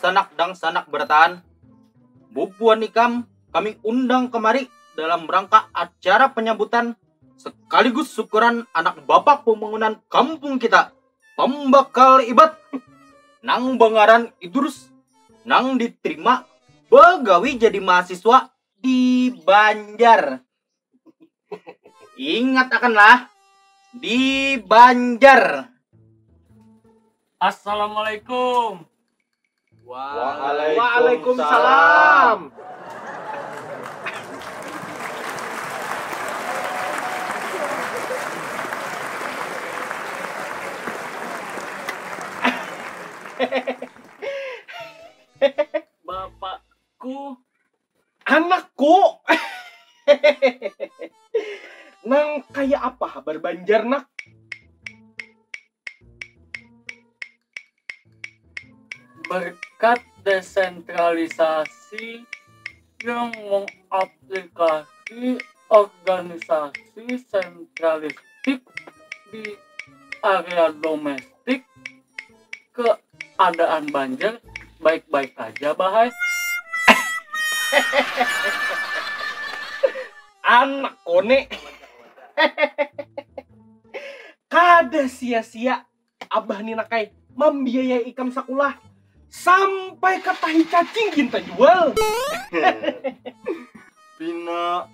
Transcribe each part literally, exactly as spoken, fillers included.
dangsanak-dangsanak berataan, bubuhan ikam kami undang kemari dalam rangka acara penyambutan sekaligus syukuran anak bapak pembangunan kampung kita, pembakal ibat, nang bangaran Idrus, nang diterima begawi jadi mahasiswa di Banjar. Ingat akanlah, di Banjar. Assalamualaikum. Waalaikumsalam. Bapakku. Anakku. Nang kaya apa habar Banjar, Nak? Berkat desentralisasi yang mengaplikasi organisasi sentralistik di area domestik, keadaan Banjar baik-baik aja, Bahai. Anak kone. Kada sia-sia abah ni, Nak ai, mambiayai ikam sakulah sampai ka tahi cacing gin tajual. Pina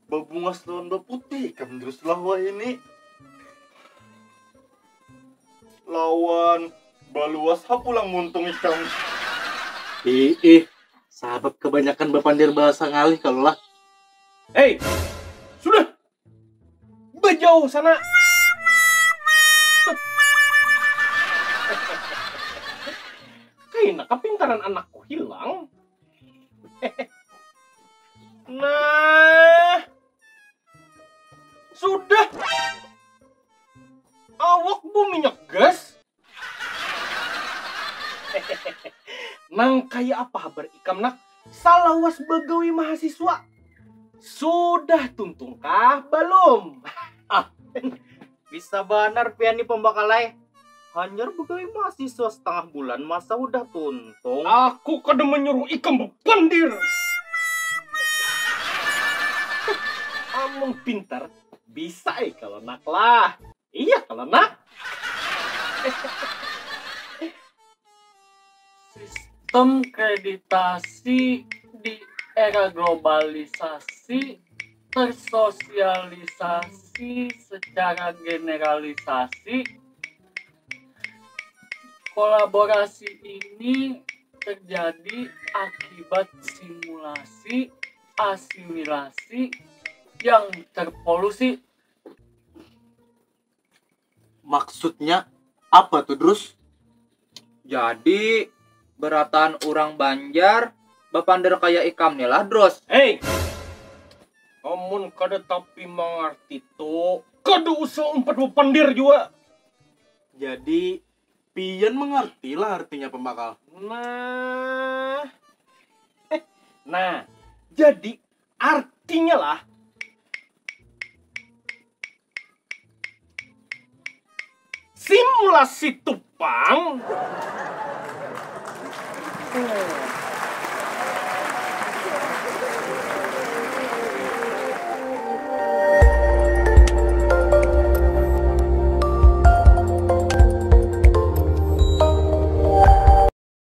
babungas lawan baputih ikam Idrus lah wahini. Lawan baluas ha pulang muntung ikam. Iih, sabab kebanyakan bapandir bahasa ngalih kalo lah. Hei, sudah. Bajauh sana. Kaina kapintaran anakku hilang. Nah. Sudah. Awak bu minyak gas. Nang kaya apa habar ikam, Nak? Salawas bagawi mahasiswa. Sudah tuntung kah balum? Bisa banar pian ni pembakalai. Hanyar bagawi mahasiswa setengah bulan masa udah tuntung. Aku kada menyuruh ikam bapandir. Amun pintar bisa ai kalo, Nak, lah. Iya kalo, Nak. Sistem kreditasi di era globalisasi tersosialisasi secara generalisasi. Kolaborasi ini terjadi akibat simulasi asimilasi yang terpolusi. Maksudnya apa tuh, Drus? Jadi berataan urang Banjar bapandir kaya ikam ni lah, Drus. Hei, amun kada tapi mangarti tu kada usah umpat bapandir jua. Jadi pian mengerti lah artinya pembakal. Nah, nah, jadi artinya lah simulasi tupang.